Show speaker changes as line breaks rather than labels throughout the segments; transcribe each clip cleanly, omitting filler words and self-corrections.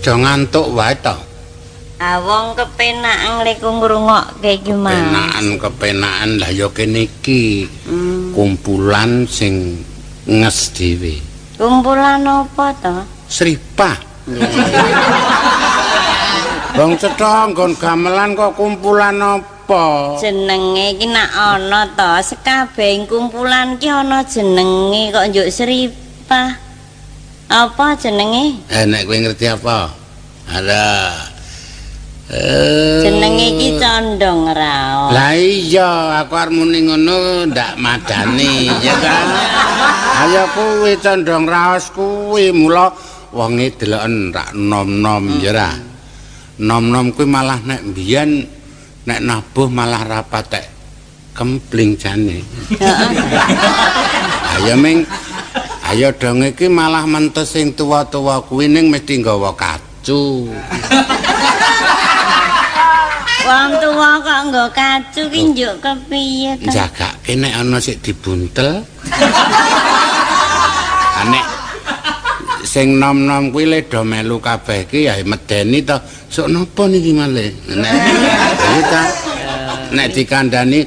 Aja ngantuk wae to.
Ah wong kepenakan lek ngrungokke iki Mas.
Kepenakan lah ya kene iki. Kumpulan sing nges dhewe.
Kumpulan apa to?
Sripah. Wong cetha nggon gamelan kok kumpulan apa?
Jenenge iki nak ana to, sekabehing kumpulan ki ana jenenge kok njuk Sripah. Apa jenenge?
Nek kowe ngerti apa? Ala.
Jenenge iki Condong Raos.
Lah iya, aku arep muni ngono ndak madani, ya ta? Ayo kuwi Condong Raos kuwi mula wonge deloken rak nom-nom ya ra. Nom-nom kuwi malah nek mbiyen nek nabuh malah ra patek kempling jane.
Heeh.
Ayo ming ayo dong iki malah mentes sing tuwa-tuwa kuwi ning mesti nggawa kacu.
Wong tuwa kok nggo kacu ki njuk kepiye to?
Jagake nek ana sik dibuntel. Nek sing nom-nom kuwi le do melu kabeh iki ya medeni to. Sok napa niki malih? Nek iki ta nek dikandani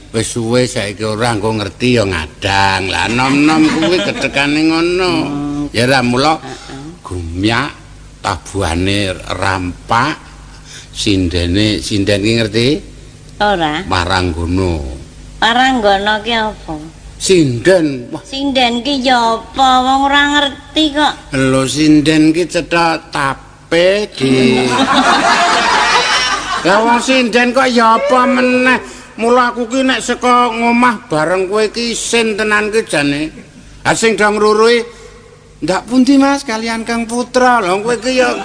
wis suwe saiki ora engko ngerti ya ngadang. Lah nom-nom kuwi gedhekane ngono. Ya ra mula gumyak tabuhane rampak sindene sinden ki ngerti?
Ora.
Waranggono.
Waranggono ki apa?
Sinden. Wah,
Sinden ki ya apa? Wong ora ngerti kok.
Lho sinden ki cetha tape di. Lah wong sinden kok ya apa meneh. Mula aku ki nek saka ngomah bareng kowe ki isin tenan ki jane. Ha sing do ngruruhi ndak pundi Mas kalian Kang Putra. Lho kowe ki ya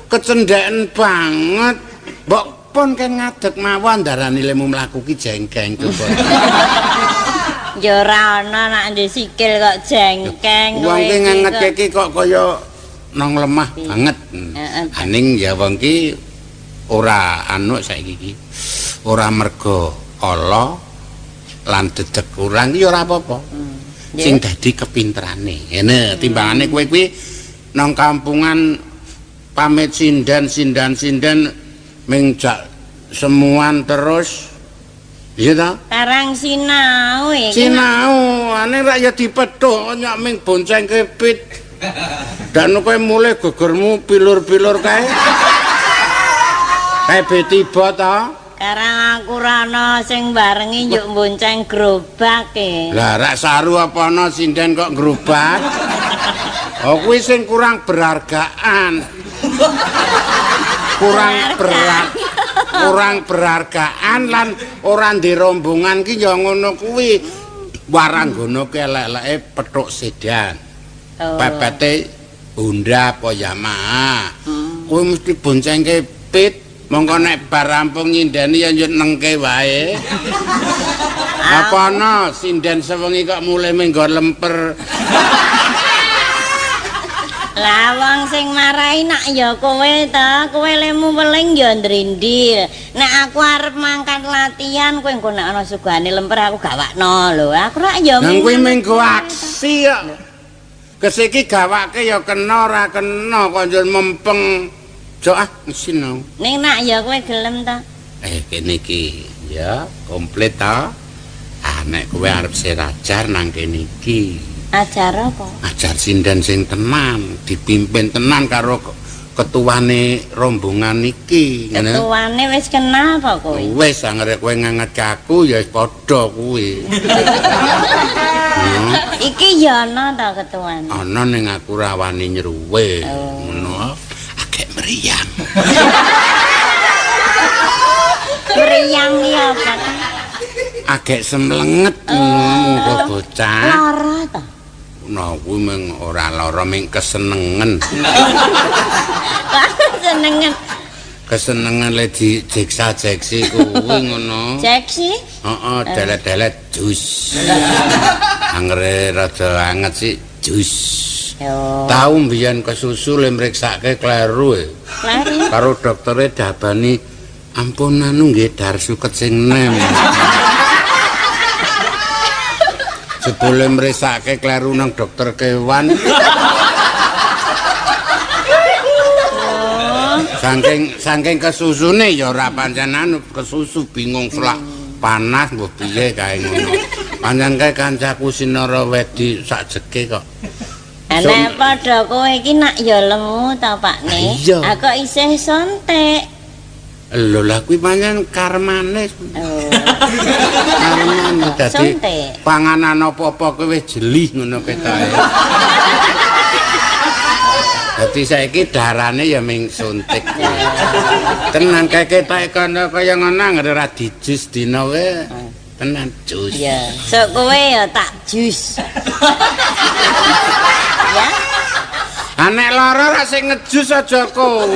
kecendheken banget. Mbok pun ken ngadeg mawon darani lemu mlaku ki jengkeng coba.
Ya ora ana nak ndek sikil kok jengkeng.
Wong
Kowe
ki
iki
ngengetke ki kok kaya nang lemah banget.
Heeh.
Aning ya wong ki ora anu saiki ki. Ora mergo ala lan dedeg kurang ki ya ora apa-apa. Sing dadi kepinterane. Ngene timbangane kowe kuwi nang kampungan pamit sinden sinden sinden ming jak semuan terus. Iya ta?
Karang sinau iki.
Sinau, ane rak ya dipethuk nyak ming bonceng kepit. Dan kowe mulih gegermu pilur-pilur kae. Kae betiba ta?
Karang aku ora ana sing barengi njuk bonceng gerobak e.
Lah rak saru apa ana sinden kok ngrobak? Oh kuwi sing kurang berhargaan. Kurang berhargaan lan ora ndek rombongan ki ya ngono kuwi. Waranggono ki elek-eleke pethuk sedan.
Oh.
Pepete Honda apa Yamaha. Kuwi mesti boncengke pit. Mongko nek bar rampung nyindeni ya yo nengke wae. Apa ana sinden sewengi kok mulih minggo lemper.
Lah wong sing marahi nak ya kowe ta, kowe lemu weling ya ndrindil. Nek aku arep mangkat latihan kowe engko nek ana sugane lemper aku gawakno lho. Aku rak ya
Nang kuwi minggo aksi kok. Kesiki gawake ya kena ora kena kok njur mempeng. Jok ah mesin aku.
Ning nak ya kowe gelem ta?
Kene iki ya komplit ta. Ah nek kowe arep serajar nang kene iki.
Ajar apa?
Ajar sinden sing tenan, dipimpin tenan karo ketuane rombongan iki. Ngene.
Ketuane wis kenal apa kowe?
Wis angger kowe ngangetke aku ya wis padha kuwi.
Iki ya ana ta ketuane?
Ana ning aku ra wani nyruwe.
Oh.
Ngono. Agek mriyang.
Mriyang iki apa ta?
Agek semlenget ngono monggo bocah.
Lara ta?
Nah kuwi mung ora lara ming kesenengen.
Senengen.
Kesenengen le dijeksa-jeksi kuwi ngono.
Jeksi?
Heeh, delet-delet jus. Angger rada anget sih jus.
Yo.
Tau mbiyen kesusu le mriksake kleru e.
Kleru.
Karo doktere dabani ampun anu nggih dar suket sing nem. Jebule mriksake kleru nang dokter kewan. Saking kesusune ya ora pancen anu kesusu bingung flak panas mbok piye kae ngono. Pancen kae kancaku Sinara wedi sak jeke kok.
Nek padha kowe iki nak ya lemu ta Pak Ne?
Iya.
Aku isih sontek.
Lho lah kuwi pancen karmane.
Oh.
Karmane dadi
Sontek.
panganan apa-apa kuwi wis jelih ngono ketoke. Dadi saiki darane ya ming suntik. Tenan kae ketoke kono kaya ngono anggere ora dijus dina wae. Tenan jus.
Ya, sok kowe ya tak jus. Ya,
Ha nek lara ra sing ngejus aja kowe.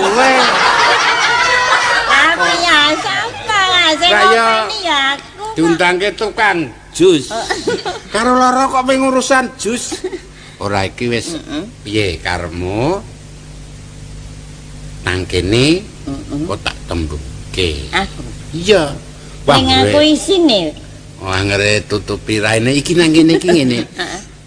tapi ya sapa sing
Lah ya.
ngopeni ya aku. kok.
Diundangke tukang jus. Karo lara kok ming urusan jus. Ora iki wis piye karemu? Nang kene kok tak tembungke.
Aku.
Iya. Wah,
Ning aku isine.
Oh, angere tutupi raine iki nang kene iki ngene.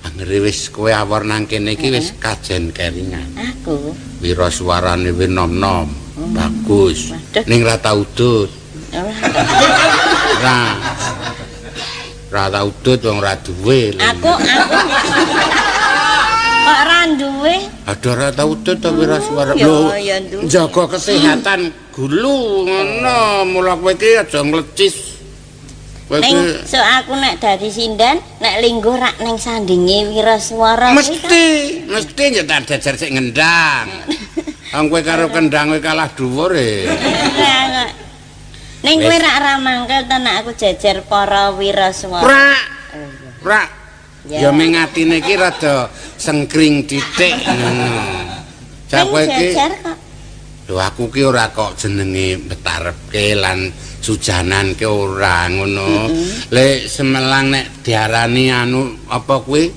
Angere wis kowe awor nang kene iki wis kajen keringan.
Aku.
Wira suarane wis nom-nom. Bagus.
Waduh.
Ning ra tau udut.
Ora.
Ra. Ra tau udut wong ra duwe. lho.
Aku kok ora duwe?
Aduh ra tau udut to wira suara.
Ya,
Lho,
ya duwe.
jaga kesehatan gulu ngono. Mula kowe iki aja nglecis. Kowe
Ning sok aku nek dadi sinden, nek lingguh rak ning sandinge wiraswara kuwi ta.
Mesti, mesti ya tak jejer sik ngendang. Wong kowe karo kendang kowe kalah dhuwur e.
Ning kowe rak ra mangkel ta nek aku jejer para wiraswara.
Ora. Ora. Ya ming atine iki rada sengkring titik ngono. Cah kowe iki. Lho aku ki ora kok jenenge betarepke lan sujanan ki ora ngono. Lek semelang nek diarani anu apa kuwi?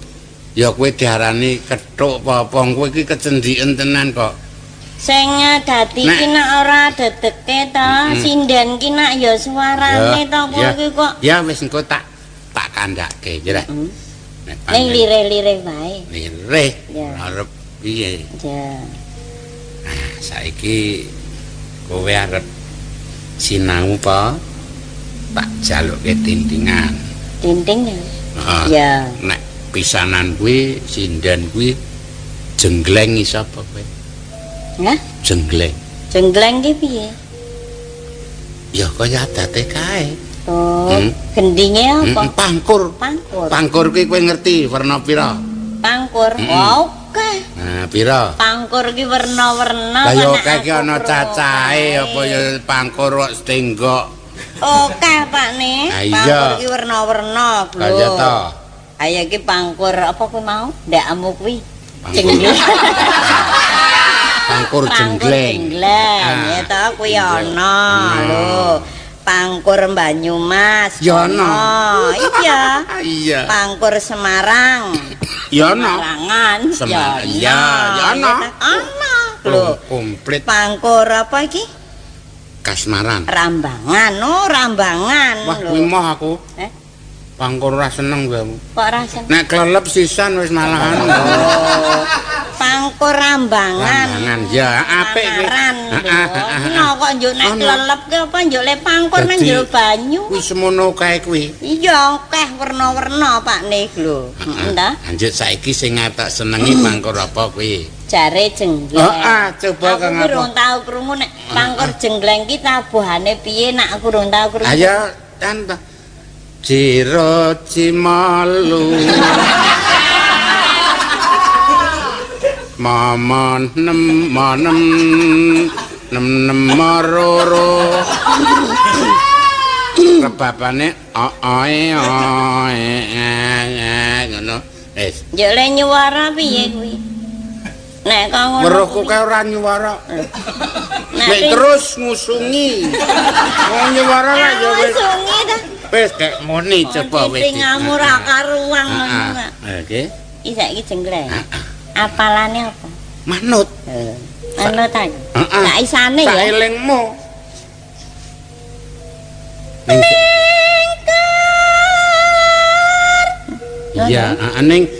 Ya kowe diarani kethuk apa-apa kowe iki kecendiken tenan kok.
Sing dadi ki nek ora dedeke ta, sinden ki nek ya suarane ta kowe iki kok.
Ya wis engko tak kandhake ya.
Ning lirih-lirih wae.
Lirih. Arep piye?
Ya.
Nah, saiki kowe arep sinau apa? Tak jaluke tintingan.
Tinting ya? Ya.
Nek pisanan kuwi sinden kuwi jenggleng iso apa kowe?
Hah?
Jenggleng.
Jenggleng ki piye?
Ya kaya adate kae.
Oh, gendinge apa?
Pangkur.
Pangkur.
Pangkur kuwi kowe ngerti werna pira?
Pangkur. Oke.
Nah, pira?
Pangkur ki werna-werna.
Lah ya akeh ki ana cacahe apa ya pangkur kok setenggok.
Oke, Pak ne. Pangkur ki werna-werna, Bro.
Kaya ta.
Ayo ki pangkur apa kuwi mau? Ndakmu kuwi. Jenggleng.
Pangkur jenggleng.
Jenggleng, ya ta kuwi ana lho. Pangkur Banyumas.
Ya ana.
Iya.
Iya.
Pangkur Semarang.
Ya ana.
Semarangan.
Semarang. Ya, ya ana.
Ana. Lho,
komplit.
Pangkur apa iki?
Kasmaran.
Rambangan. Oh, Rambangan.
Wah, kuwi moh aku.
Eh?
Pangkur ora seneng kowe.
Kok ora seneng?
Nek klelep sisan wis malahan.
Oh. Pangkur Rambangan.
Rambangan. Ya, apik kuwi.
Heeh. Kok njuk nek klelep ki apa njuk le pangkur nang jero banyu.
Kuwi semono kae kuwi.
Iya, akeh werna-werna Pak Nih lho. Heeh ta?
Lanjut saiki sing tak senengi pangkur apa kuwi?
Jare jenggleng.
Heeh, coba kang
apa. Aku urung tau krungu nek pangkur jenggleng ki tabuhane piye nek aku urung tau krungu.
Ayo, kan ta. Jiro cimalu. Mama nem manem nem nem maroro. Rebabane oe oe ngono. Wis.
Yo le nyuwara piye kuwi? Nek kok ngono.
Weruhku kae ora nyuwara. Nek terus ngusungi. Wong nyuwara lah ya wis.
Ngusungi ta.
Wis kek muni coba wis.
Sing ngamur karuang ngono.
Oke.
Iki saiki jenggleng. Apalane apa?
Manut.
Manut ta. Sak isane ya.
Sak elingmu. Iya, ning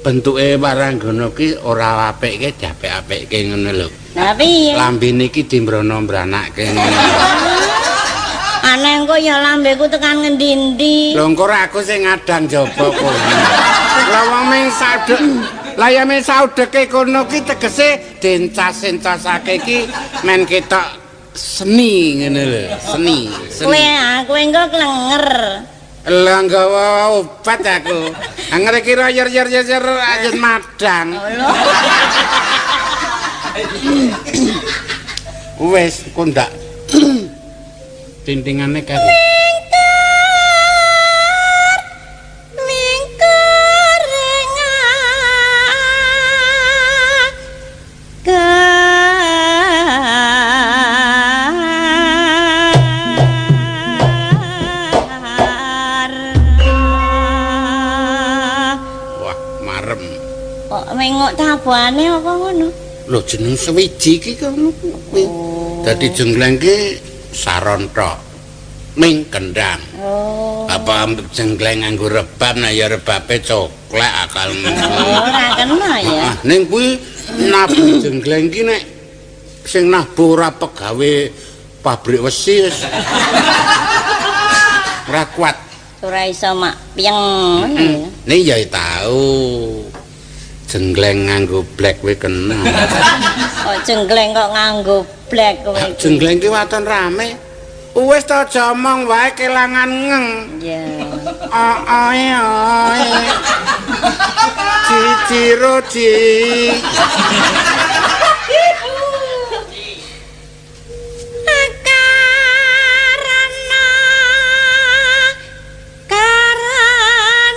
bentuke waranggana ki ora apik ki diapik-apikke ngono lho.
Lah piye?
Lambene iki dimbrono-mbranake ngono.
Aneh engko ya lambeku tekan ngendi-endi.
Lho engko aku sing ngadang jaba kono. Lah wong ming sadek, lah ya ming saudeke kono ki tegese dencas-encasake ki men ketok seni ngene lho, seni, seni.
Kowe aku engko klenger.
Lah nggawa obat aku. Angger kira yer-yer-yer aja madang. Wes kok ndak tintingane karo. Wah, marem.
Kok mengok tabuhane apa ngono?
Lho jeneng sewiji iki ngono kuwi. Dadi jenggleng ki saron tok. Ming kendang.
Oh.
Apa jenggleng nganggo rebab, nah ya rebabe coklek akalmu.
Ora kena ya.
Ning kuwi nabuh jenggleng ki nek sing nabuh ora pegawe pabrik wesi wis ora kuat.
Ora iso mak piyeng ngono ya.
Ning ya tau. Jenggleng nganggo blek kowe kena.
Kok jenggleng kok nganggo blek kowe iki?
Jenggleng ki waton rame. Wis to aja omong wae kelangan ngeng.
Ya.
Oe oe. Ciciro ci.
Karana karana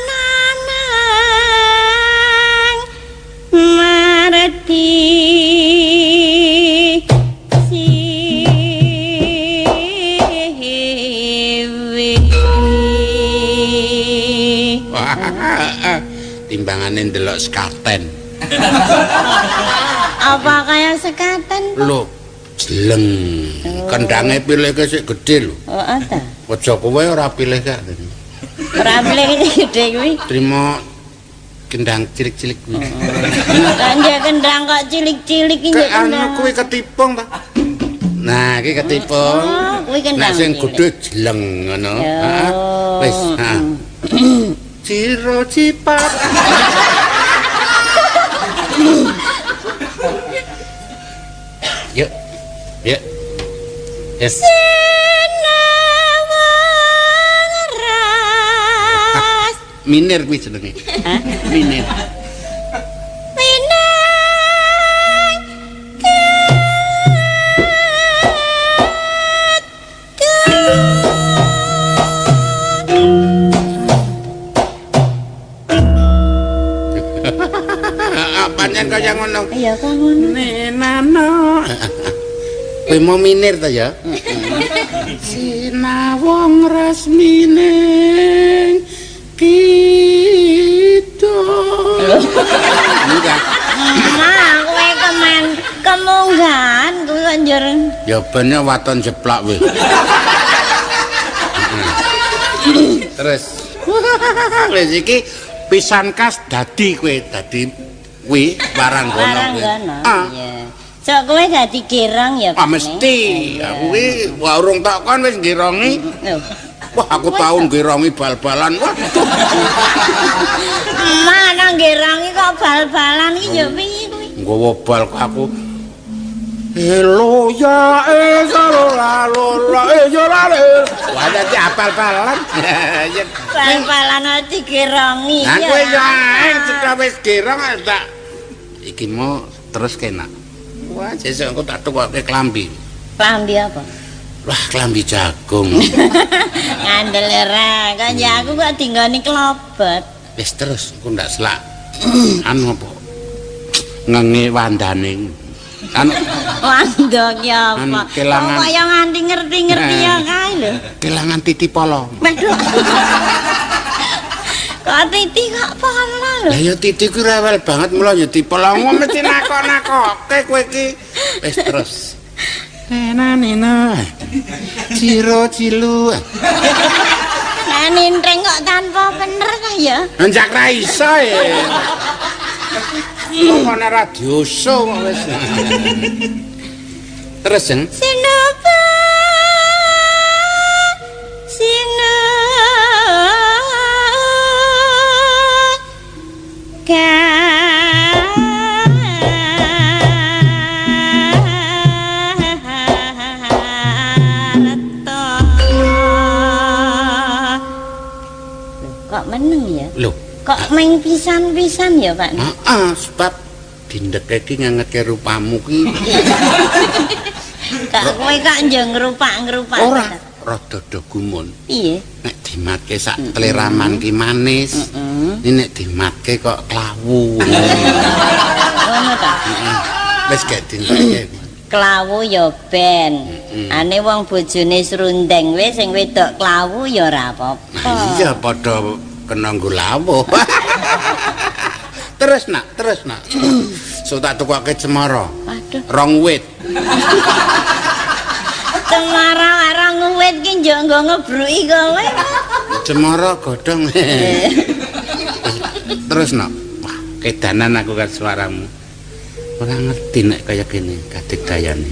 nang marti siwi.
Timbangane ndelok sekaten.
Apa kaya sekaten?
Lho, jeleng. Kendange pilihke sik gedhe lho.
Oh, ta.
Aja kowe ora pilih kak.
Ora pilih gedhe kuwi.
Trimo kendang cilik-cilik kuwi.
Lah njek kendang kok cilik-cilik iki njek
Anu
kendang.
kuwi ketipung ta. Nah, iki ketipung.
Oh, kuwi kendang.
Nek sing
cilik.
gedhe jeleng ngono.
Ya.
Heeh. Wis, heeh. Ciro cipat. Yuk. Yuk. Yes.
Sinawang ras.
Minir kuwi jenenge. Minir.
Minang
Pancen kaya ngono.
Ya kok ngono.
Nenano. Kowe mau minir ta ya? Sinawang resmining kidul. Enggak.
Ma, kowe kemen kemunggahan kuwi kok njur.
Ya ben waton jeplak weh. Terus wis iki pisan kas dadi kowe dadi kuwi waranggana kuwi.
Waranggana.
Ah.
Iya. Sok kowe dadi girang ya,
Ah mesti. Aku kuwi wah urung tok kon wis ngirongi.
Lho.
Wah aku tau ngirongi bal-balan. Waduh.
Mana ngirongi kok bal-balan iki ya piye kuwi?
Nggawa bal kok aku. Elo ya e salo la lo la e yo la le. Wah dadi apal-balan.
Bal-balan aja digirongi.
Lah kowe yo ae cetha wis girong tak iki mau terus kena. Wah sesuk aku tak tukoke klambi.
Klambi apa?
Wah klambi jagung.
Ngandel ora, kok ya aku kok dinggoni klobot.
Wis terus aku ndak selak. Anu apa? Ngenge wandane. Anu
Wanda ki apa?
Anu, kelangan.
Kok kaya nganti ngerti-ngerti ya kae lho.
Kelangan titi polo.
Waduh. Kok titi kok polo lho.
Lah ya titi ku rewel banget mula ya dipolo mesti nakok-nakoke kowe iki. Wis terus. Nena nena. Ciro cilu.
Lah ninteng kok tanpa bener ta ya?
Njak ra iso e. Kok nek ra dioso kok wis. Terus jeng.
Sinapa Sina Kok meneng ya?
Lho,
Kok main pisan-pisan ya, Pak?
heeh, sebab dindeke iki ngengetke rupamu ki.
Kok kowe kok njo ngrupak-ngrupak.
Ora, rada do gumun.
Piye?
Nek dimatke sak tleraman ki manis. Ini nek dimatke kok klawu.
Ngono ta?
Wis gek dindeke.
Klawu ya ben. Ane wong bojone srundeng wis sing wedok klawu ya ora apa-apa.
Iya padha kena nggo lawuh. Terus nak, terus nak. So tak tukoke cemara.
Waduh,
Rong wit.
cemara ora wit ki njo nggo ngebruki kowe.
Cemara godhong. Terus nak. Wah, kedanan aku kan suaramu. Ora ngerti nek kaya gini kadek dayane.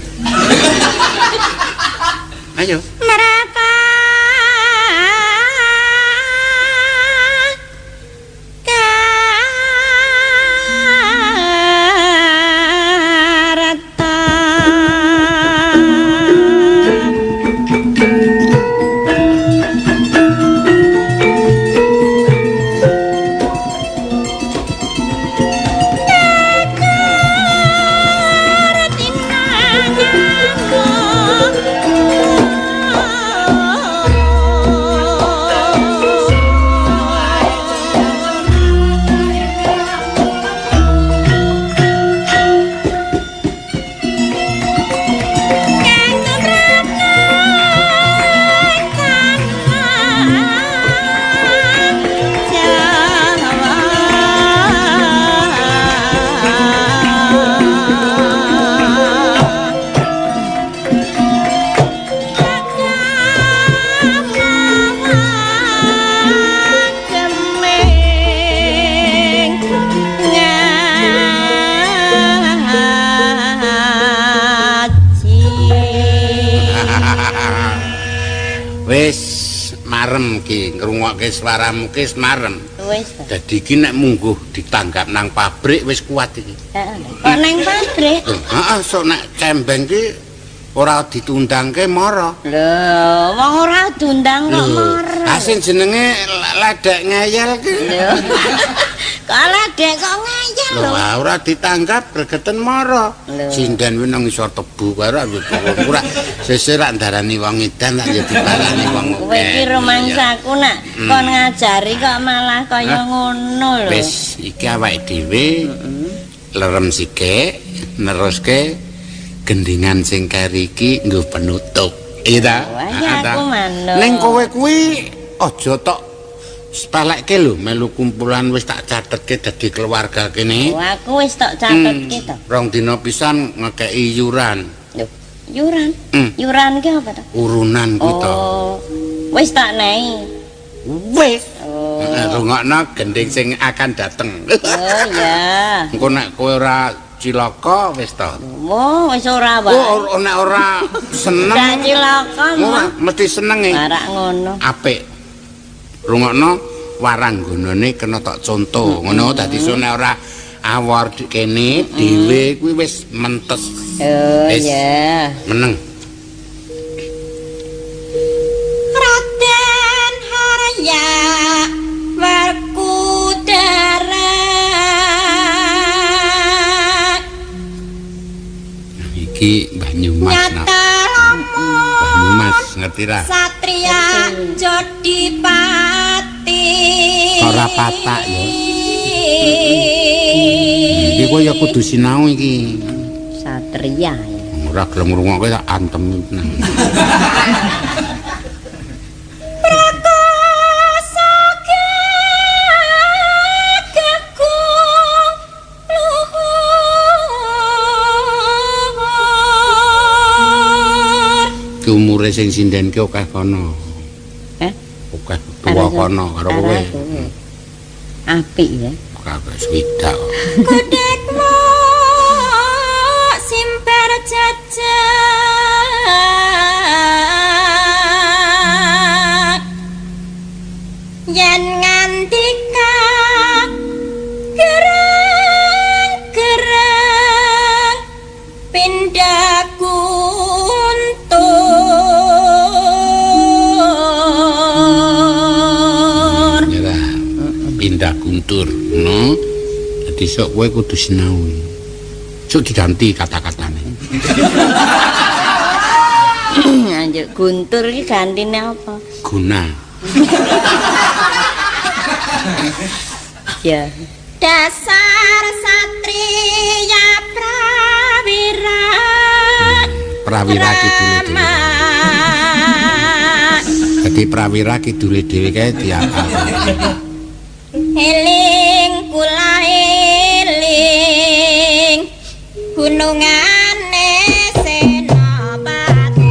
Ayo.
Merapa karata.
Wis marem ki ngrungokke suaramu ki wis marem.
Wis to.
Dadi iki nek mungguh ditanggap nang pabrik wis kuat iki.
Heeh. Kok nang pabrik?
Heeh, sok nek cembeng ki ora ditundangke mara.
Lho, wong ora diundang kok mara.
Ah sing jenenge ledek ngeyel ki.
Lho. Kok ledek kok ngeyel
lho. Ora ditanggap gregeten mara. Sinden kuwi nang isor tebu kae ora yo ora sesuk rak ndarani wong edan rak yo dibalani wong akeh.
Kowe iki rumangsaku nak kon ngajari kok malah kaya ngono lho.
Wis iki awake dhewe lerem sithik neruske gendingan sing keri iki nggo penutup. Iya ta?
Aku manut.
Ning kowe kuwi aja tok sepelekke lho melu kumpulan wis tak catetke dadi keluarga kene.
Oh, aku wis tak catetke to.
Rong dina pisan ngekeki yuran.
Lho, yuran? Yuran ki apa to?
Urunan kuwi to.
Oh. Wis tak nei.
Wis.
Oh.
Rungokno gending sing akan dateng.
Oh iya.
Engko nek kowe ora cilaka wis to.
Oh, wis ora wae.
Oh, nek ora seneng.
Gak cilaka,
mesti seneng e.
Marak ngono.
Apik. Rungokno waranggonane kena tok conto. Ngono dadi sok nek ora awor kene dhewe kuwi wis mentes.
Oh iya.
Meneng.
Raden Harya Werkudara.
Iki Banyumas. Banyumas ngerti ra?
Satria Jodipati.
Ora patak ya. Iki kowe ya kudu sinau iki.
Satria ya.
Ora gelem ngrungokke tak antem tenan.
Prakasa gagaku luhur.
Ki umure sing sinden ki akeh kono.
Heh?
Akeh tuwa kono karo kowe.
Apik ya.
Kabeh swidak.
Godhekmu simper jajak. Yen ngandika gerang-gerang pindah guntur.
Ya pindah guntur, no. Dadi sok kowe kudu sinau. Sok diganti kata-katane.
Anjuk guntur iki gantine apa?
Guna.
Ya. Dasar satria prawira.
Prawira kidule dhewe. Dadi prawira kidule dhewe kae diapal.
Eling kula eling gunungane Senopati.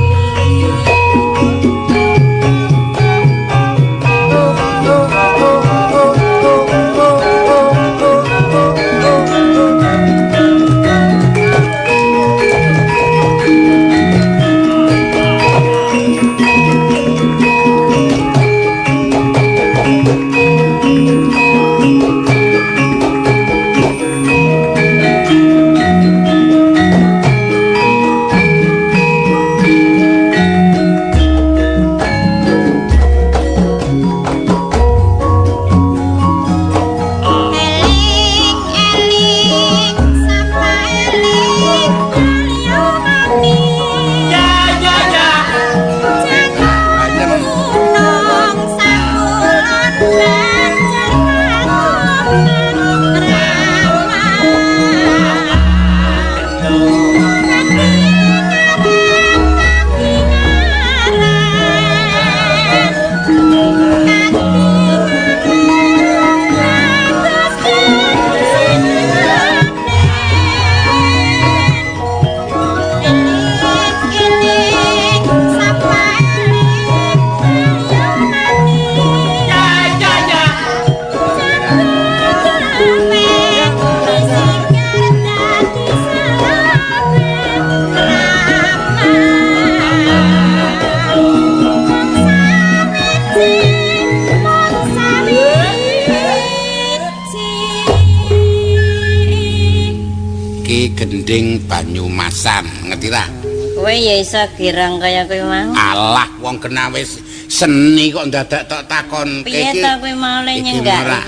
Iki gending Banyumasan, ngerti ra?
Kowe ya iso girang kaya kowe mau.
Alah, wong kena wis seni kok ndadak tok takon
Piye to kowe mau le nyenggak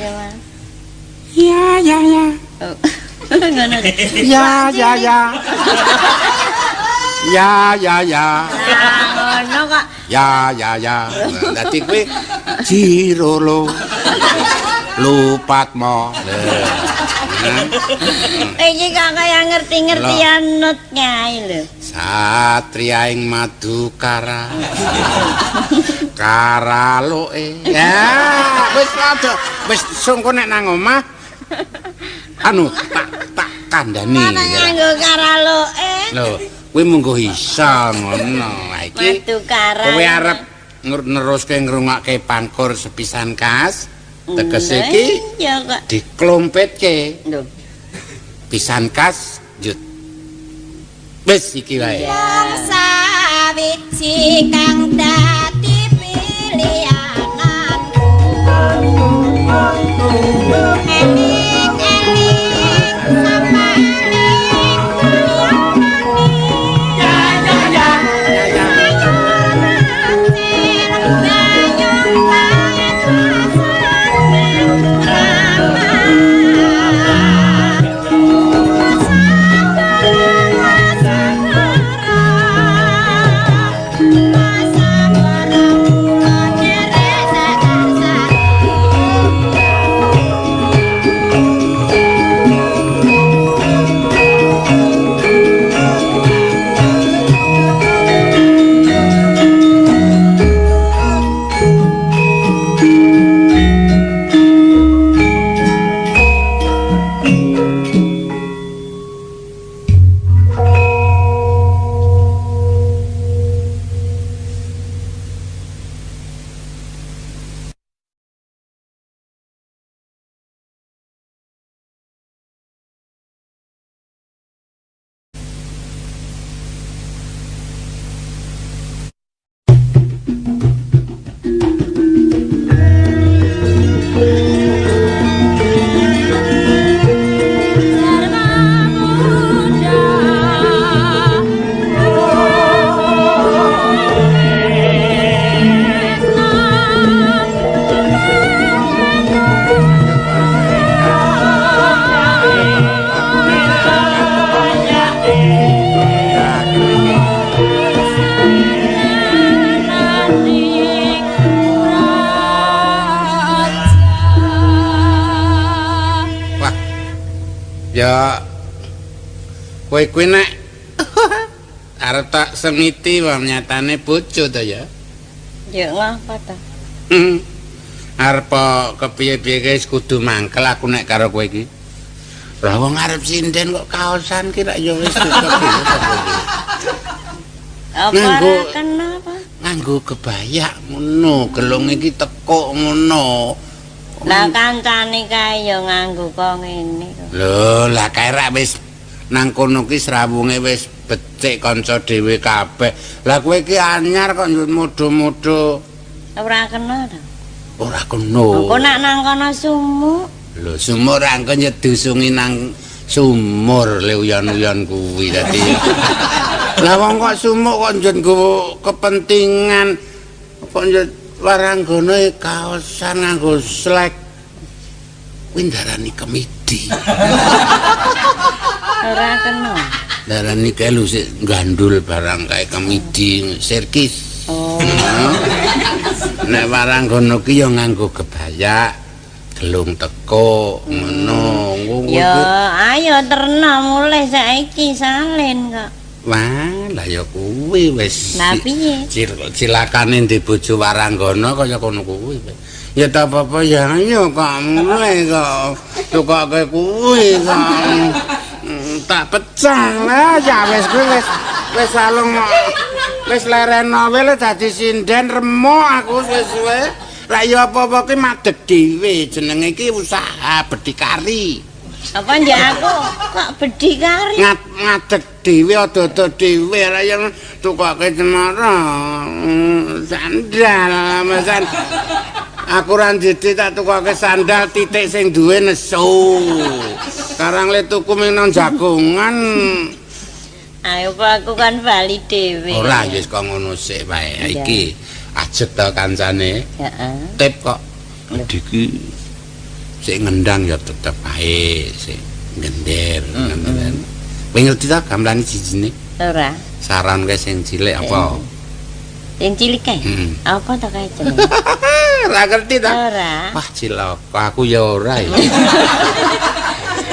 iki?
Ya ya ya.
Ngono.
Ya ya ya. Ya ya ya.
Ngono kok.
Ya ya ya. Dadi kowe jirolo. Lupatmo.
Iki kok kaya ngerti-ngerti anut nyai lho.
Satria ing Madukara. Karaloke. Ya, wis aja. Wis sungko nek nang omah anu tak kandhani.
Mana nganggo karaloke?
Lho, kuwi munggo iso ngono. Ha iki
Madukara.
Kowe arep neruske ngrungokke pangkur sepisan kas. Tegese iki
ya kok
diklompetke.
Lho.
Pisan kas njut. Wis iki wae.
Wong sawiji kang dadi pilihananku. Eling-eling sapaling
Ya ya ya. Ya kowe kuwi nek arep tak semiti wong nyatane bojo to ya.
Ya ngapa to?
Arep kepiye-piye wis kudu mangkel aku nek karo kowe iki. Lah wong arep sinden kok kaosan ki rak ya wis cukup.
Apa ora kena apa?
Nganggo kebayak ngono, gelung iki tekuk ngono.
Lah kancane kae ya nganggo kok ngene kok.
Lho, lah kae rak wis nang kono ki srawunge wis becik kanca dhewe kabeh. Lah kowe iki anyar kok njut modho-modho.
Ora kena to.
Ora kena.
Engko nak nang kono sumuk.
Lho, sumur ra engko nyedusungi nang sumur le uyon-uyon kuwi dadi. Lah wong kok sumuk kok njut nggo kepentingan kok njut waranggana kaosan nganggo slek kuwi ndarani kemidi.
Ora kena.
Ndarani kae lho sik gandul barang kae kemidi sirkis.
Oh.
Nek waranggana ki ya nganggo kebayak, gelung tekuk ngono.
Ya ayo terna mulih saiki salin kok.
Wah, lah ya kuwi wis.
Lah piye?
Cilakane ndek bojo waranggana kaya kono kuwi. Ya ta apa-apa ya ayo kok mulih kok tukoke kuwi kok. Tak pecah lah ya wis kuwi wis wis alung wis lereno wae dadi sinden remuk aku suwe-suwe. Lah ya apa-apa ki madeg dhewe jenenge iki usaha berdikari.
Apa njak aku kok berdikari?
Ngadeg dhewe ada-ada dhewe lah yang tukoke cemara sandal mesan. Aku ra ndede tak tukoke sandal titik sing duwe nesu. Sekarang le tuku ming nang jagongan.
Ayo apa aku kan bali dhewe.
Ora ya wis kok ngono sik wae. Iki ajeg to kancane.
Heeh.
Tip kok. Iki sik ngendang ya tetep ae sik ngender ngono. Kowe ngerti ta gamelane sijine?
Ora.
Saran kowe sing cilik apa?
Sing cilik kae. Apa to kae jenenge?
Ora ngerti ta?
Ora.
Wah cilaka aku ya ora ya.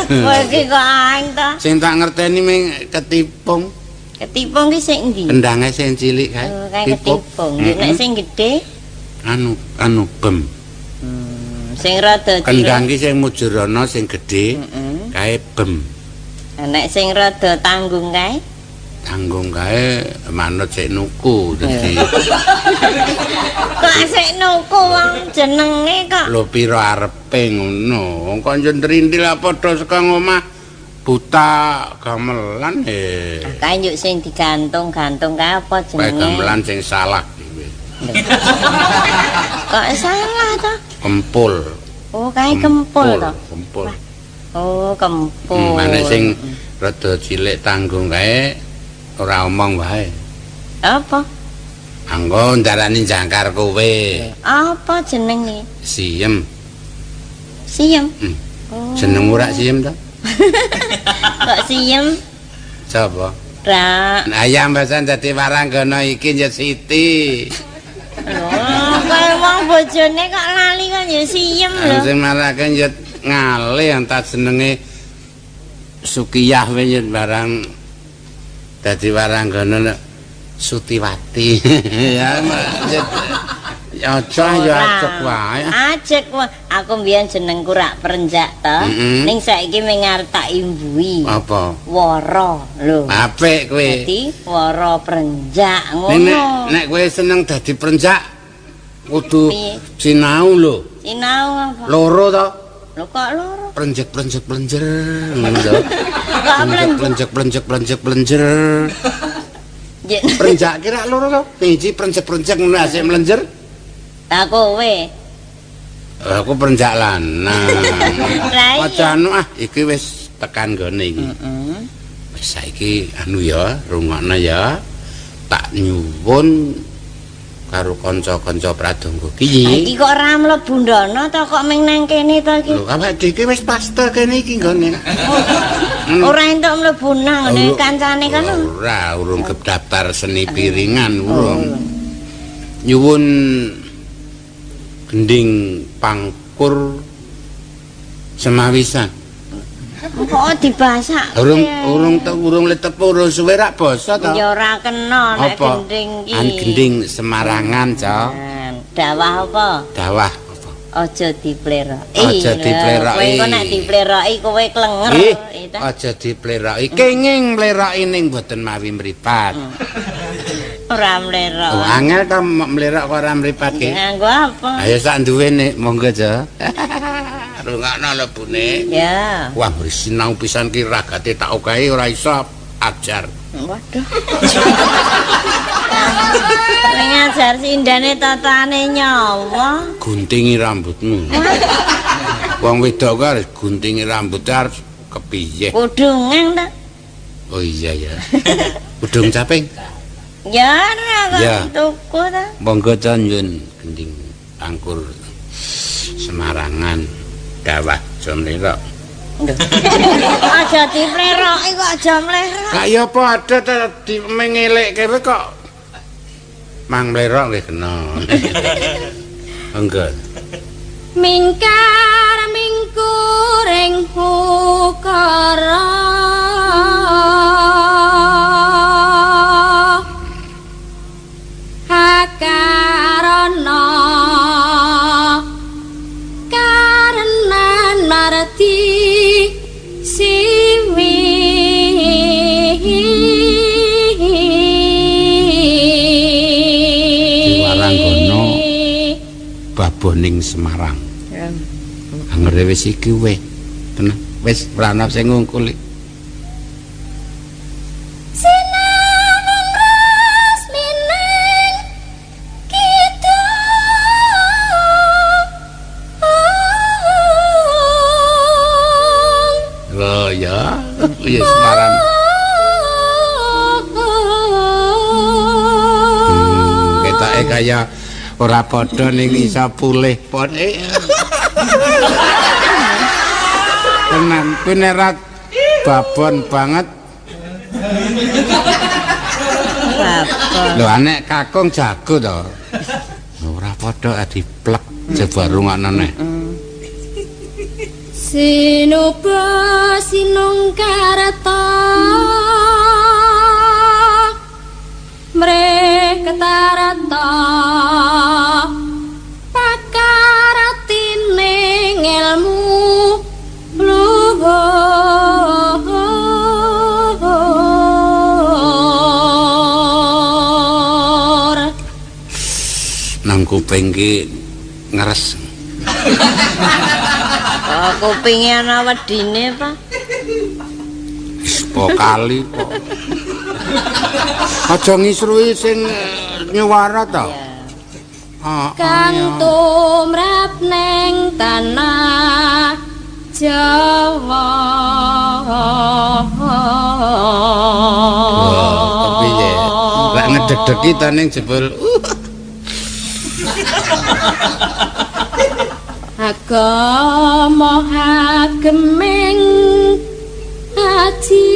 Kowe iki kok aeng to?
Sing tak ngerteni ming ketipung.
Ketipung ki sing endi?
Kendange sing cilik kae.
Oh, kae ketipung. Nek sing gedhe
anu anu bem.
Sing rada cilik.
Kendang ki sing mujurana sing gedhe kae bem.
Nek sing rada tanggung kae?
Tanggung kae manut sik nuku dadi.
Kok sik nuku wong jenenge kok.
Lho pira arepe ngono. Wong kok njendrindil padha saka omah buta gamelan e.
Kae njuk sing digantung-gantung kae apa jenenge?
Kae gamelan sing salah dhewe.
Kok salah to?
Kempul.
Oh, kae kempul to.
Kempul.
Oh, kempul.
Mane sing rada cilik tanggung kae ora omong wae.
Apa?
Anggo ndarani jangkar kowe.
Apa jenenge?
Siem.
Siem? Oh.
Jenengmu rak Siem to?
Kok Siem?
Sapa?
Rak.
Ayam basan dadi waranggana iki ya Siti.
Lho, kaya wong bojone kok lali kok ya Siem lho.
Sing marake ya ngalih entar jenenge Sukiyah wae barang dadi waranggana Sutiwati. Ya aja ya ajek wae.
Ajek wae. Aku mbiyen jenengku rak Perenjak to. Ning saiki ming arep tak imbuhi.
Apa?
Wara lho.
Apik kowe.
Dadi Wara Perenjak ngono.
Nek kowe seneng dadi perenjak kudu sinau lho.
Sinau apa?
Loro to.
Lho kok loro?
Plenjek plenjek plenjer ngono to. Plenjek plenjek plenjek plenjer. Prenjak ki rak loro to. Siji prenjek-prenjek ngono asik mlenjer.
Lah kowe.
Aku prenjak lanang. Aja anu ah iki wis tekan nggone iki. Wis saiki anu ya, rungokno ya. Tak nyuwun karo kanca-kanca pradonga ki.
Iki kok ora mlebu ndono to kok ming nang kene to iki?
Lho, awake dhewe wis paste kene iki nggone.
Ora entuk mlebu nang ngene kancane kono.
Ora, urung kedaftar seni piringan urung. Nyuwun gending pangkur semawisan.
Kok dibasak?
Urung letepu urung suwe rak basa to.
Ya ora kena nek gending iki.
An gending Semarangan, Cok.
Dawah apa?
Dawah apa?
Aja dipleroki.
Aja dipleroki.
Kowe kok nek dipleroki kowe klenger.
Aja dipleroki. Kenging mleroki ning mboten mawi mripat.
Ora mlerok.
Oh, angel to mlerok kok ora mripat ki.
Nganggo apa?
Ayo sak duwene monggo, Jo. Rungokno lebune.
Ya.
Wah, sinau pisan ki ragate tak okehi ora iso ajar.
Waduh. Ning ajar sindane tatane nyawa.
Guntingi rambutmu. Wong wedok kok harus guntingi rambut harus kepiye?
Kudungan ta?
Oh iya ya. Kudung caping.
Ya ora kok tuku ta.
Monggo to nyun gending pangkur Semarangan. Dawah aja mlerok.
Aja dipleroki kok aja mlerok.
Lah ya padha ta dimengelekke kowe kok. Mang mlerok nggih kena. Monggo.
Mingkar mingkuring ukara akarana karenan marti siwi
Waranggana baboning Semarang. Anggere wis iki weh. Tenan wis ora ana sing ngungkuli.
Sinamung resmining kidung.
Lho, kaya ora padha ning iso pulih pone. Tenan kuwi nek ra babon banget.
Babon.
Lho anek kakung jago to. Ora padha diplek coba rungokno neh.
Sinuba sinungkarta mreh ketarata pakaratine ngelmu luhur.
Nang kuping ki ngeres.
Oh, kupinge ana wedine, Pak.
Wis po kali kok. Aja ngisruhi sing nyuwara to. Ah,
Kang tumrap neng tanah Jawa.
Kepiye? Lek ngedeg-degi ta ning jebul.
Agama hageming aji.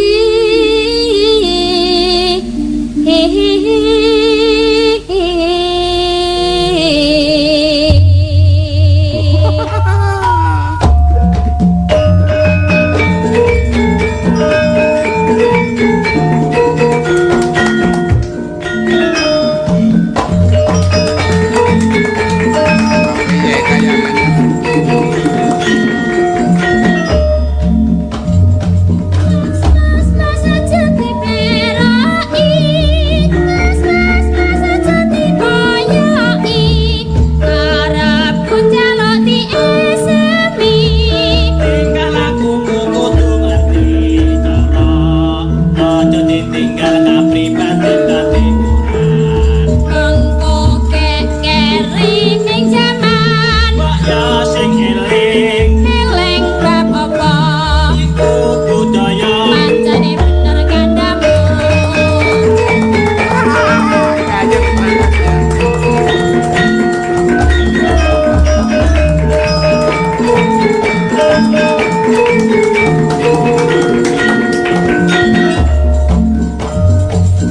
Piye kayane?
Mas mas aja diperai, mas mas mas aja diboyoi, arep njaluk diesemi.
Tingkah lakumu kudu ngerti cara, aja ditinggal kapribaden katimuran.
Engko kekeri ning jaman,
Mbok yo sing eling
eling bab apa?
Iku budaya.
Pancene bener kandhamu.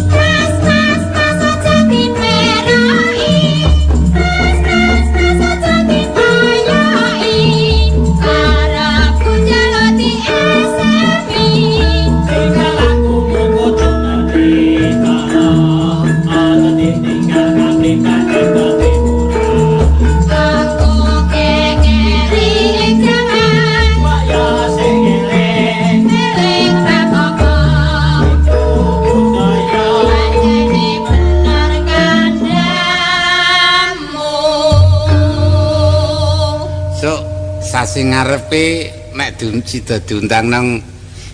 Mas mas mas aja diperai, mas mas mas aja diboyoi, arepku njaluk diesemi.
Tingkah lakumu kudu ngerti cara, aja ditinggal kapribaden katimuran.
Aku kekeri ing jaman,
Mbok yo sing eling
eling bab apa?
Iku budaya.
Pancene bener kandhamu.
Sok sasi ngarepe nek sida diundang nang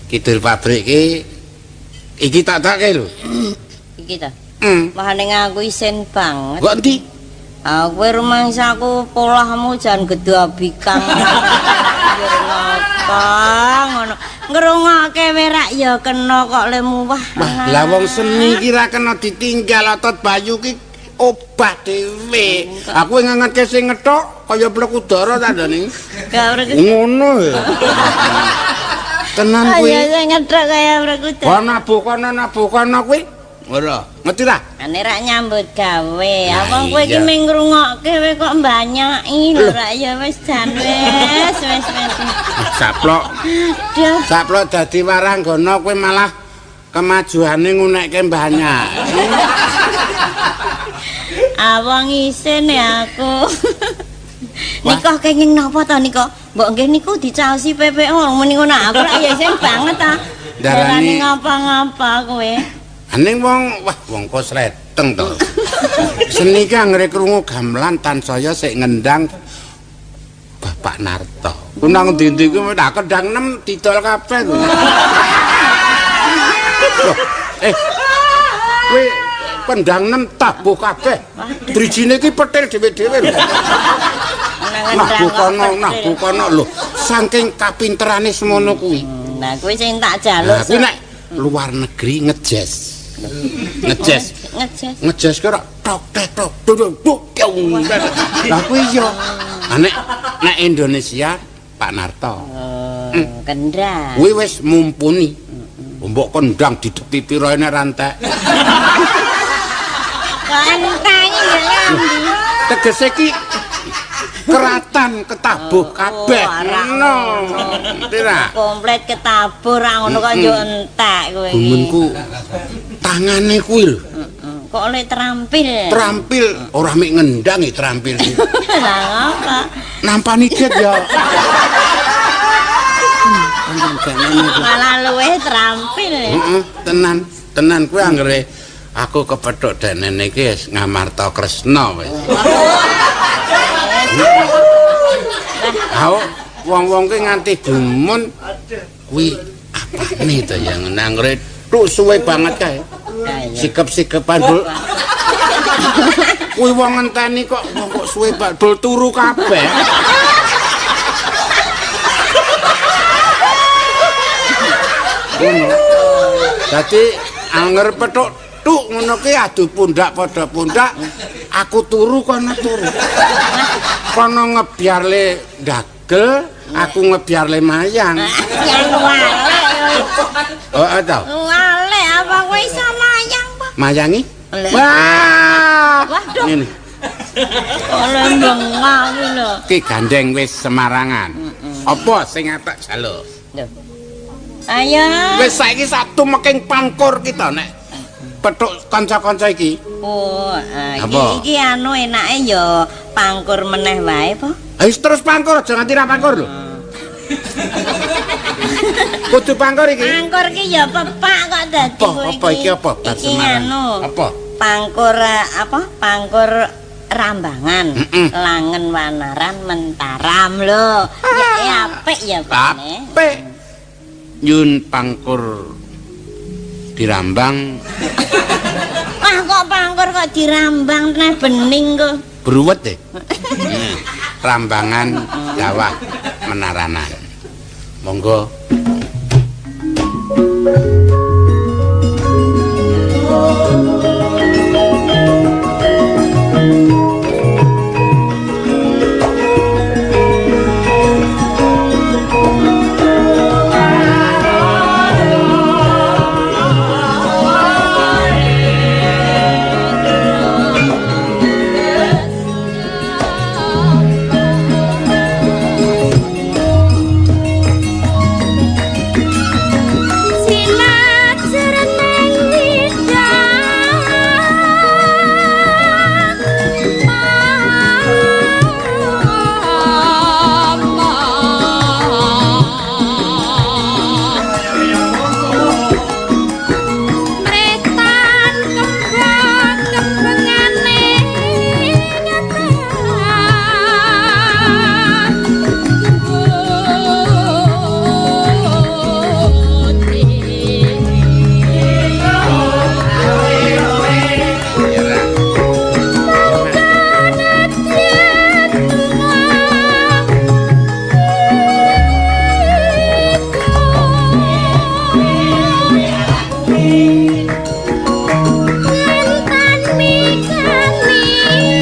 kidul pabrik ki iki tak takke lho.
Iki ta.
Hmm.
Wah ning aku isin banget.
Kok endi?
Ah kowe rumangsaku polahmu jan gedabikang. Ngapa ngono. Ngrungokke werak ya kena kok lemu wah.
Wah, lah wong seni ki ra kena ditinggal otot Bayu ki obah dhewe. Aku ngengetke sing ngethok kaya plek udara tandane.
Gak berkuda.
Ngono ya. Tenan kuwi.
Ayo sing ngethok kaya berkuda.
Wah nabuh kono nabuh kono kuwi. Ora, ngerti ta?
Ane rak nyambut gawe.
Lah
Apa kowe iki
iya.
mung ngrungokke kowe kok mbanyaki lho rak ya wis jan wis wis wis.
Saplok.
Aduh.
Saplok dadi waranggana kowe malah kemajuane ngunekke banyak.
Awang isin ya aku. Nika kenging napa ta nika? Mbok nggih niku dicaosi PPO muni ngono aku rak ya isin banget ta.
Darani-
Darani ngapa-ngapa kowe.
Aning wong wah wong kosreteng to. Seni ki anggere krungu gamelan tansaya sik ngendang Bapak Narto. Ku nang ndi-ndi ku tak kendang 6 didol kabeh ku. Loh, kowe kendang 6 tabuh kabeh. Drijine ki petil dhewe-dhewe lho.
Nang
Nah bukono, nah bukono lho. Saking kapinterane semono kuwi.
Nah kuwi sing tak jaluk.
Lah kuwi nek luar negeri ngejes. Ngejes.
Ngejes.
Ngejes ki ora Tok tek tok duduk duk kyung. Lah kuwi yo. Nek nek Indonesia Pak Narto.
Oh, kendang.
Kuwi wis mumpuni. Mbok kendang didepi pira nek rantek.
Kok entek iki ya lambi.
Tegese ki keratan ketabuh kabeh.
Ngono.
Ngerti ra?
Komplit ketabuh ra ngono kok yo entek kowe iki.
Gumunku tangane kuwi lho.
Kok oleh terampil.
Terampil ora mek ngendang e terampil.
Lah ngapa?
Nampani det ya.
Malah luwih terampil.
Heeh, tenan, tenan kuwi anggere aku kepethuk denene iki wis Ngamarta Kresna wis. Aw, wong-wong ki nganti gumun kuwi apane to ya anggere tuk suwe banget kae. Sikep-sikepan bul. Kuwi wong ngenteni kok wong kok suwe banget bul turu kabeh. Ngono. Dadi anger pethuk tuk ngono ki adu pundak padha pundak, aku turu kono turu. Kono ngebyarle dagel, aku ngebyarle mayang.
Yang wale.
Heeh to.
Wale apa kowe iso mayang apa?
Mayangi? Wah.
Waduh.
Ngene.
Oleh bengak kuwi lho.
Ki gandeng wis Semarangan. Apa sing atak jaluk?
Lho. Ayo.
Wis saiki satu meking pangkur kita nek pethuk kanca-kanca iki.
Oh, iki
Apa?
iki anu enake ya pangkur meneh wae po.
Ayo terus pangkur aja nganti ra pangkur lho. Kudu pangkur iki.
Pangkur ki ya pepak kok dadi
Apa
kowe
apa iki apa bar
Iki
Semarang?
anu.
Apa?
Pangkur apa? Pangkur Rambangan, Langen Wanaran Mentaram lho. Ya apik ya, Pak.
Apik. Nyun pangkur dirambang
Wah kok pangkur kok dirambang neh bening kok.
bruwet e. Rambangan Dawah Menaranan. Monggo.
Silat jerneng lidah Mretan kembang kembangane Ngentan mikani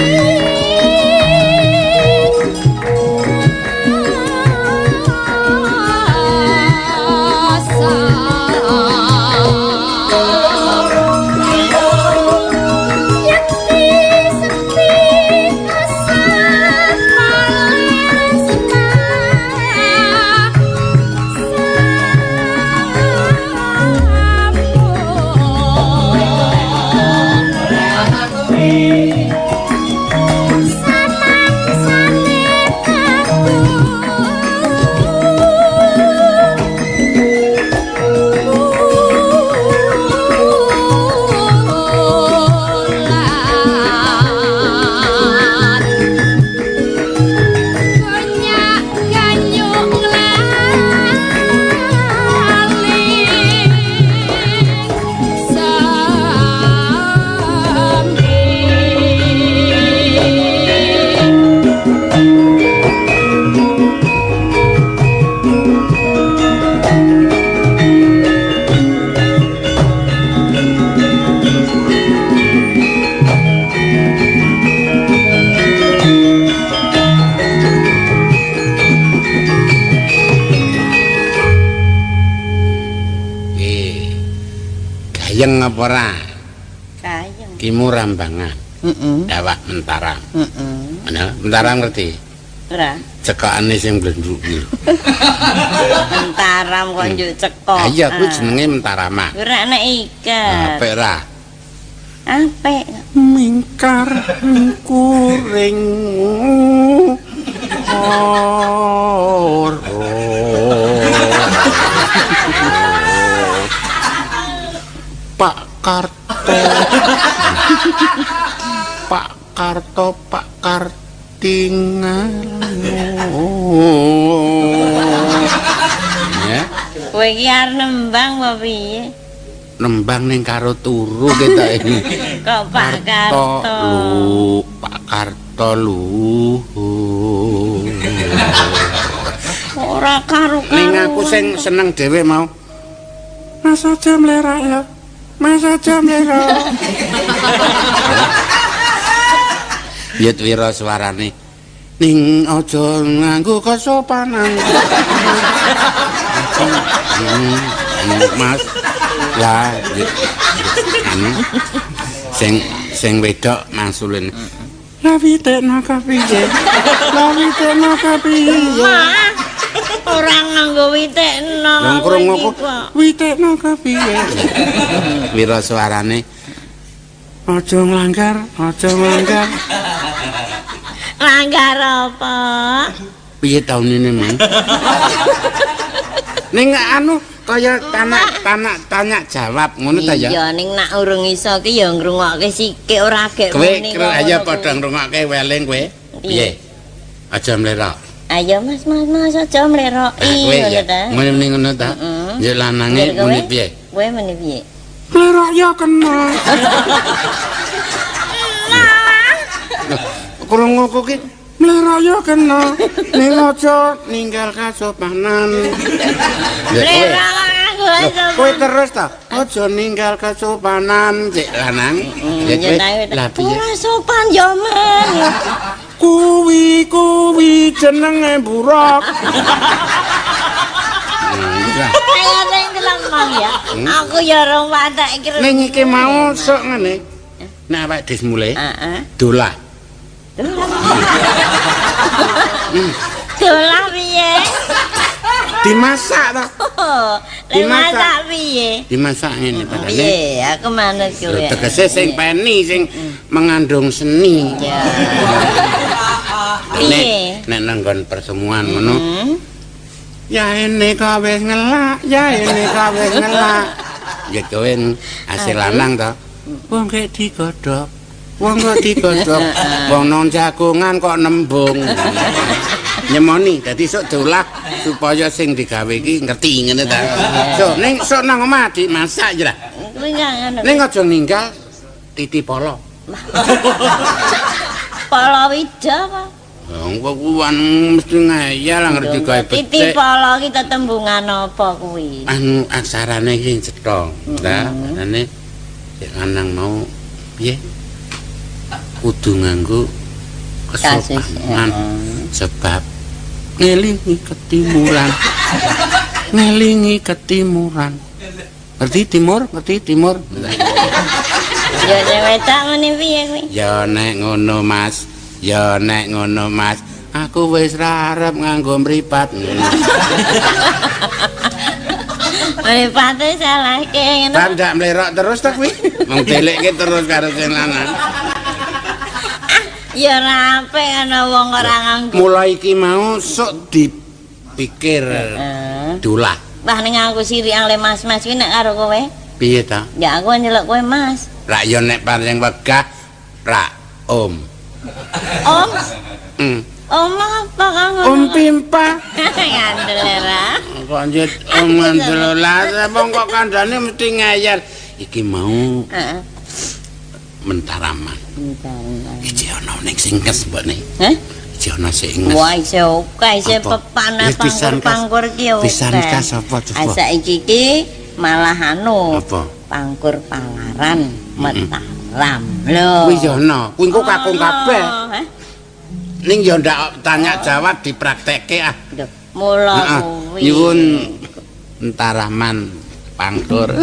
Yakti sepi asat paling Konyak ganyuk nglali sampe.
Kayeng apa ora?
Kayeng.
Ki Rambangan.
Heeh.
Dawak Mentaram.
Heeh.
Ana Mentaram ngerti?
Ora.
Cekakane sing blenduk kuwi lho.
Mentaram kok njuk cekok.
Ha iya kuwi jenenge Mentarama.
Ora nek iket.
Apik ra?
Apik.
Mingkar kuring oro. Pak Karto. Pak Karto, Pak Kartingan. Ya,
Kowe iki arep nembang apa piye?
nembang ning karo turu ketok ini.
Kok Pak Karto.
Lu, Pak Karto lu.
Ora karo-karo.
Ning aku sing seneng dhewe mau. Mas aja mlerak ya. Mas aja mlerak. Yut wira suarane. Ning aja nganggo kesopanan. Mas. Lah, anu sing sing wedok mangsulin. Lah witekno kapiye? Lah witekno kapiye?
Ora nganggo witekno.
Lah krungu ku witekno kapiye? Wira suarane aja nglanggar, aja nglanggar.
Langgar apa?
Piye taun ini, Mang? Ning anu kaya tanak tanya jawab ngono ta ya?
Iya, ning nak urung iso ki ya ngrungokke sikik ora gek
Kowe
muni kok
ayo
ngono
padha
kuwi.
ngrungokke weling kowe. Piye? Aja mlerok.
Ayo Mas, Mas, Mas aja mleroki
Kowe
ngono
ya
ta.
muni ngono ta?
Heeh.
Ya lanange
Biar kowe-
muni piye?
Kowe muni piye?
Mlerok ya kena. Krungu ku ki mlerok ya kena. Ning aja ninggal kasopanan. Ya kowe.
Mlerok aku aja.
Kowe terus ta? Aja ninggal kasopanan, cek lanang. Ya kowe lah piye?
Ora sopan ya, Men.
Kuwi kuwi jenenge buruk. Lah.
Kaya sing kelemong ya. Aku ya rong patek iki.
Ning iki mau sok ngene. Nek awake dhewe mulih,
Heeh.
dolah.
Dolah piye?
Dimasak ta?
Oh, lek
Dimasak.
masak piye?
Dimasak ngene padane.
Piye? Aku manut kowe.
Lho, tegese sing peni sing mengandung seni.
Ya.
Nek
Piye?
nek nang nggon pertemuan ngono.
Hmm?
Ya ini kok wis ngelak, ya ini kok wis ngelak. Ya kowe hasil lanang to. Wong kek digodhog. Wong kok digodhog. Wong nang jagongan kok nembung. Nyemoni dadi sok diolah supaya sing digawe iki ngerti ngene ta. So ning sok nang omah dimasak ya lah.
Kuwi gak ngono.
Ning aja ninggal titi polo.
Palawija apa?
Wong kok kuwi mesti ngeyel ngerti gawe
Titi
becik.
pala ki tetembungan apa kuwi?
Anu aksarane iki cetha. Lah, anane sing lanang mau piye? Kudu nganggo kesopanan sebab ngelingi ketimuran. Ngelingi ketimuran. Ngerti timur, ngerti timur.
Ya sing wedok muni piye kuwi?
Ya nek ngono Mas, ya nek ngono Mas, aku wis ra arep nganggo mripat.
Mripate salahke ngono.
Lah ndak mlerok terus ta kuwi? Wong delekke terus karo sing lanang.
Ya ora apik ana wong ora nganggo.
Mulai iki mau sok dipikir
Heeh.
dolah.
Wah ning aku sirik ale mas-mas kuwi nek karo kowe.
Piye ta?
Ya aku nyeluk kowe Mas.
Rak yo nek paling wegah rak om.
Om,
Hmm.
om apa kang ngono?
Om pimpa.
Ngandel ora.
Kok njut om ngandel lah wong kok kandhane mesti ngeyel. Iki mau
Heeh.
mentaraman.
Bentar.
Iki ana ning sing kes mbokne.
Hah?
Iki ana sing nges.
Wah, isih oke, isih
Apa?
pepan
Ya, pisan kas-
pangkur-pangkur ki oke.
pisan kas apa coba?
Ah, saiki ki malah anu.
Apa?
Pangkur palaran Mataram. Lho.
Kuwi yo ana. Kuwi engko kakung kabeh.
Hah?
Ning yo ndak tanya jawab dipraktekke ah.
Lho, mula
Heeh.
kuwi.
Nyuwun Entaraman pangkur.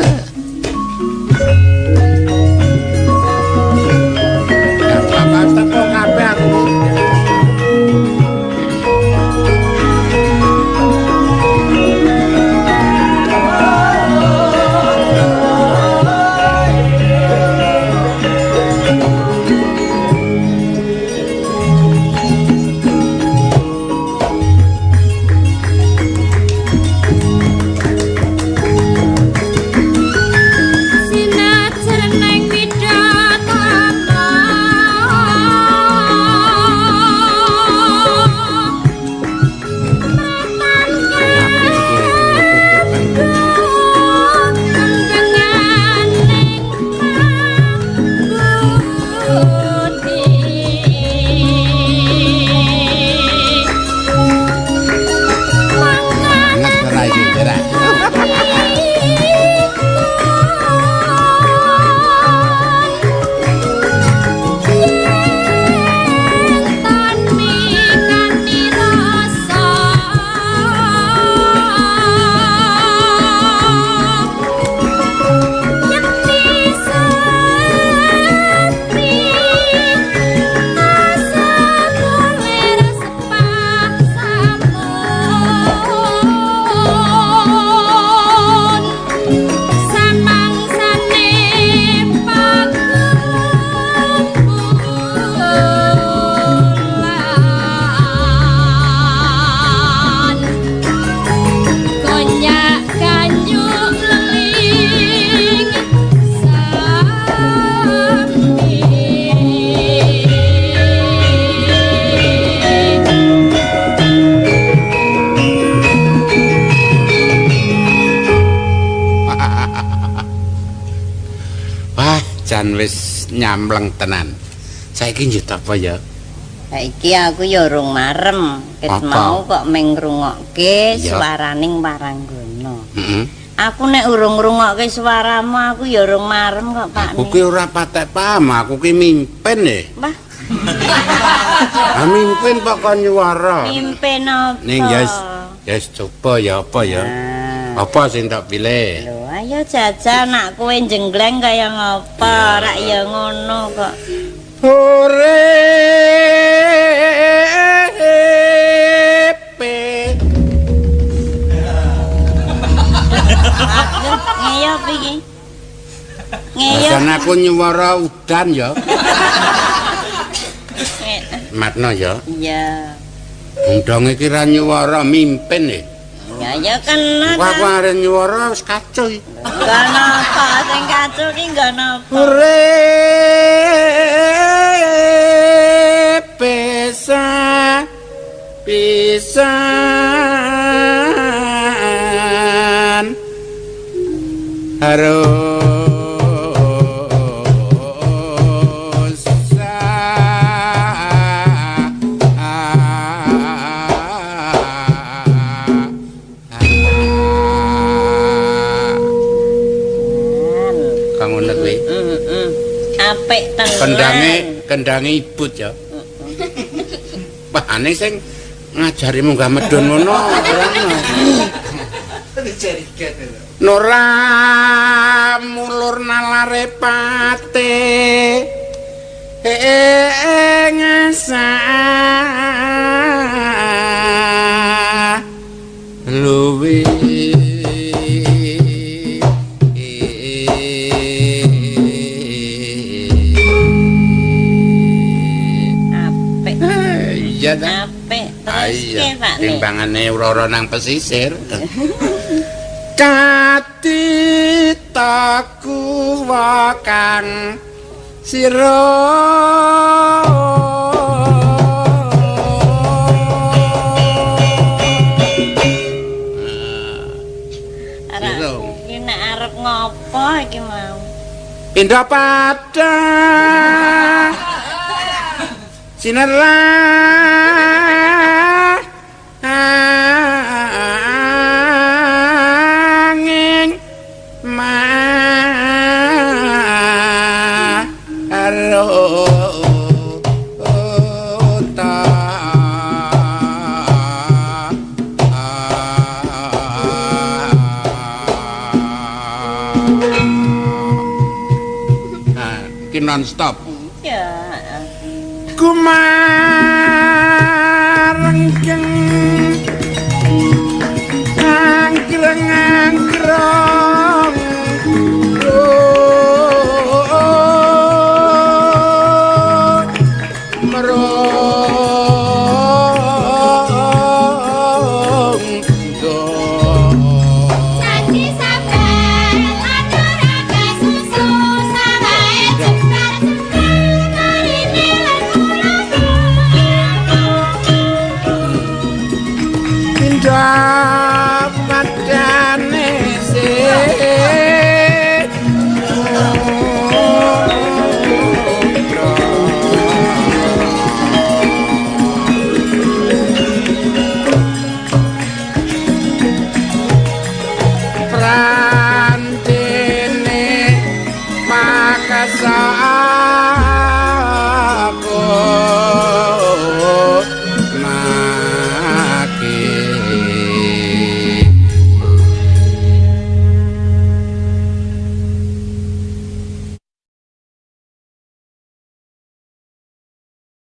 Wah, jan wis nyamleng tenan. Saiki njut apa ya?
Saiki aku ya urung marem. Ket
Apa?
mau kok meng ngrungokke
Iya.
swaraning Paranggana.
Heeh.
Aku nek urung ngrungokke swaramu aku ya urung marem kok, Pak.
Aku ki ora patek paham, aku ki mimpin e.
Wah,
Ah mimpin kok kon nyuwara.
mimpin apa?
Ning ya wis ya wis coba ya apa ya.
Nah.
Apa sing tak pilih?
Lho, ayo jajal nak kowe jenggleng kaya ngopo, rak ya ngono kok.
Uripe.
Lho, ngeyop iki. Ngeyop.
Jan aku nyuwara udan ya. Matno ya.
Iya.
Undang iki ra nyuwara mimpin e.
Ya ya kena
Wah, aku
ta.
arep nyuwara wis kacau iki.
Nggo napa sing kacau ki nggo napa?
Uripe sa pisan harus Kang ngono kuwi.
Heeh. Apik tenan.
Kendange kendange ibut ya. Wah, aneh sing ngajari munggah medun ngono ora ono. Nora mulur nalare pate. Ngasa luwi
Apik.
Iya ta.
Apik. Terus
Iya,
ke Pak Nek?
timbangane ora nang pesisir. Katitaku kang sira.
Ora iki nek arep ngopo iki mau?
Pindha padha sinerang angin maruta. Nah, iki non stop.
Iya.
Kumarengkeng anggreng anggrong merong
Saji sabar aturake susu sawahe jembar jembar marine lan kula.
Indah padane sih. Prantene makasar.